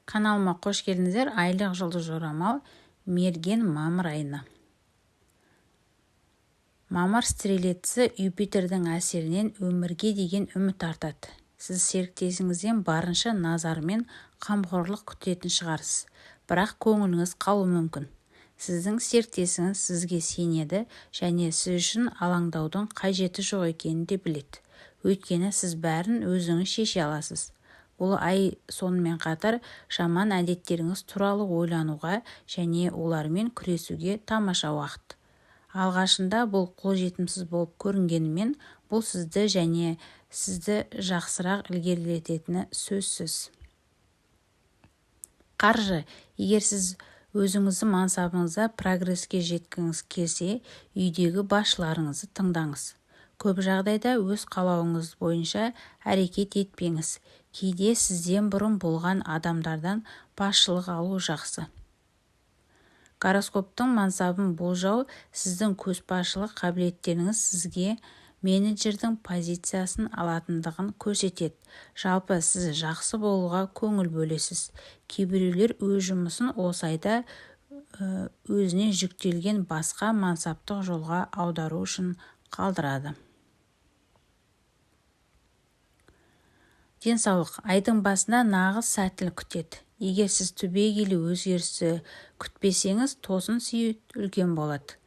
Каналыма қош келдіңіздер. Айлық жұлдыз жорамал Мерген мамыр айына. Мамыр стрелеці Юпитердің әсерінен өмірге деген үміт артады. Сіз серіктесіңізден барынша назар мен қамқорлық күтетін шығарсыз, бірақ көңіліңіз қалуы мүмкін. Сіздің серіктесіңіз сізге сенеді және сіз үшін алаңдаудың қажеті жоқ екенін де біледі. Өйткені сіз бәрін өзіңіз шеше аласыз. Бұл ай сонымен қатар жаман әдеттеріңіз туралы ойлануға және олармен күресуге тамаша уақыт. Алғашында бұл қолжетімсіз болып көрінгенімен, бұл сізді және сізді жақсырақ ілгерілететіні сөзсіз. Қаржы. Егер сіз өзіңіздің мансабыңызда прогреске жеткіңіз келсе, үйдегі басшыларыңызды тыңдаңыз. Көп жағдайда өз қалауыңыз бойынша әрекет етпеңіз. Кейде сізден бұрын болған адамдардан басшылық алу жақсы. Гороскоптың мансабын болжау сіздің көшбасшылық қабілеттеріңіз сізге менеджердің позициясын алатындығын көрсетеді. Жалпы сіз жақсы болуға көңіл бөлесіз. Кейбіреулер өз жұмысын осы айда өзіне жүктелген басқа мансаптық жолға аудару үшін қалдырады. Денсаулық. Айдың басында нағыз сәттілік күтеді. Егер сіз түбегейлі өзгерісті күтпесеңіз, тосын сый үлкен болады.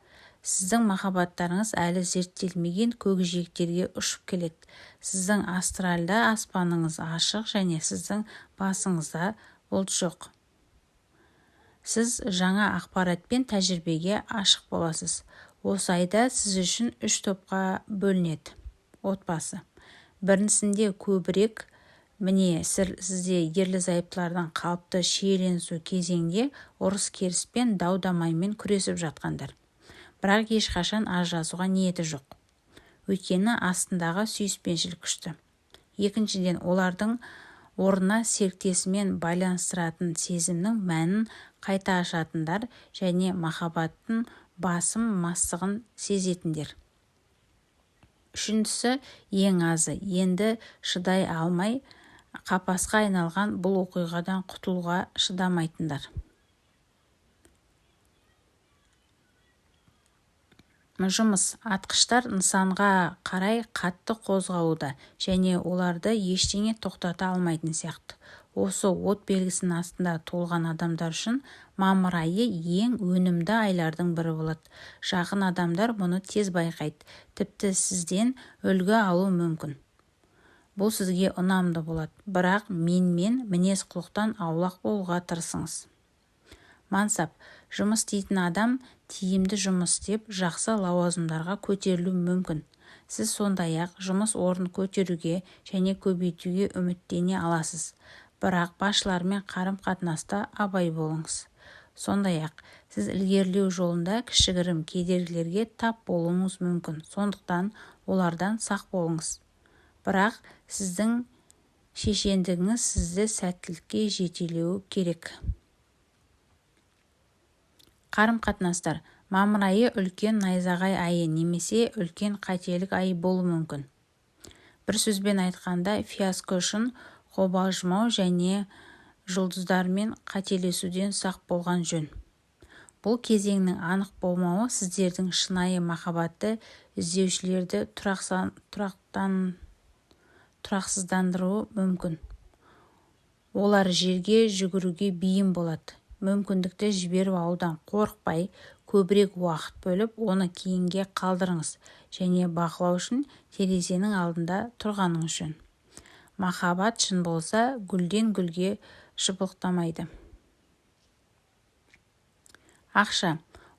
Сіздің махаббаттарыңыз әлі зерттелмеген көкжиектерге ұшып келеді. Сіздің астральда аспаныңыз ашық және сіздің басыңызда бұлт жоқ. Сіз жаңа ақпарат пен тәжірибеге ашық боласыз. Осы айда сіз үшін үш топқа бөлінеді. Отбасы. Біріншісінде көбірек міне сізде ерлі-зайыптылардың қалыпты шиеленісу кезеңінде ұрыс-керіс пен дау-дамаймен күресіп жатқандар. Бірақ ешқашан ажырасуға ниеті жоқ. Өйткені астындағы сүйіспеншілік күшті. Екіншіден, олардың орнына серіктесімен байланыстыратын сезімнің мәнін қайта ашатындар және махаббаттың басым мастығын сезетіндер. Үшіншісі, ең азы, енді шыдай алмай қапасқа айналған бұл оқиғадан құтылуға шыдамайтындар. Жұмыс. Атқыштар нысанға қарай қатты қозғалуда және оларды ештеңе тоқтата алмайтын сияқты. Осы от белгісінің астында туылған адамдар үшін мамыр айы ең өнімді айлардың бірі болады. Жақын адамдар мұны тез байқайды, тіпті сізден үлгі алуы мүмкін. Бұл сізге ұнамды болады, бірақ менмен мінез-құлықтан аулақ болуға тырысыңыз. Мансап. Жұмыс істейтін адам тиімді жұмыс істеп, жақсы лауазымдарға көтерілуі мүмкін. Сіз сондай-ақ жұмыс орнын көтеруге және көбейтуге үміттене аласыз. Бірақ басшылармен қарым-қатынаста абай болыңыз. Сондай-ақ, сіз ілгерілеу жолында кішігірім кедергілерге тап болуыңыз мүмкін, сондықтан олардан сақ болыңыз. Бірақ сіздің шешендігіңіз сізді сәттілікке жетелеуі керек. Қарым-қатынастар. Мамыр айы үлкен найзағай айы немесе үлкен қателік айы болуы мүмкін. Бір сөзбен айтқанда, фиаско үшін қобалжымау және жұлдыздармен қателесуден сақ болған жөн. Бұл кезеңнің анық болмауы сіздердің шынайы махаббатты іздеушілерді тұрақсыздандыруы мүмкін. Олар жерге жүгіруге бейім болады. Мүмкіндікті жіберіп алудан қорықпай, көбірек уақыт бөліп, оны кейінге қалдырыңыз және бақылау үшін терезенің алдында тұрғаныңыз жөн. Махаббат шын болса, гүлден гүлге жыпылықтамайды. Ақша.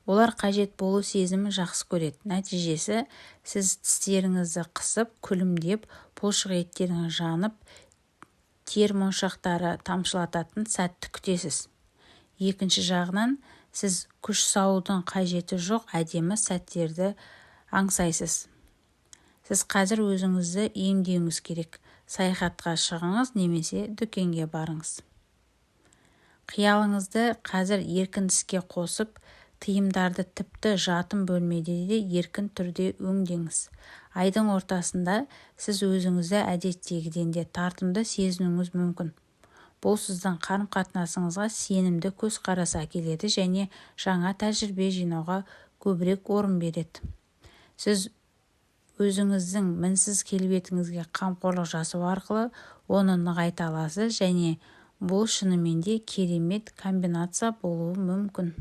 Олар қажет болу сезімін жақсы көреді. Нәтижесі, сіз тістеріңізді қысып, күлімдеп, бұлшық еттеріңіз жанып, тер моншақтары тамшылататын сәтті күтесіз. Екінші жағынан, сіз күш салудың қажеті жоқ әдемі сәттерді аңсайсыз. Сіз қазір өзіңізді емдеуіңіз керек. Саяхатқа шығыңыз немесе дүкенге барыңыз. Қиялыңызды қазір еркін іске қосып, тыйымдарды тіпті жатын бөлмеде де еркін түрде өңдеңіз. Айдың ортасында сіз өзіңізді әдеттегіден де тартымды сезінуіңіз мүмкін. Бұл сіздің қарым-қатынасыңызға сенімді көзқарас әкеледі және жаңа тәжірибе жинауға көбірек орын береді. Сіз өзіңіздің мінсіз келбетіңізге қамқорлық жасау арқылы оны нығайта аласыз және бұл шынымен де керемет комбинация болуы мүмкін.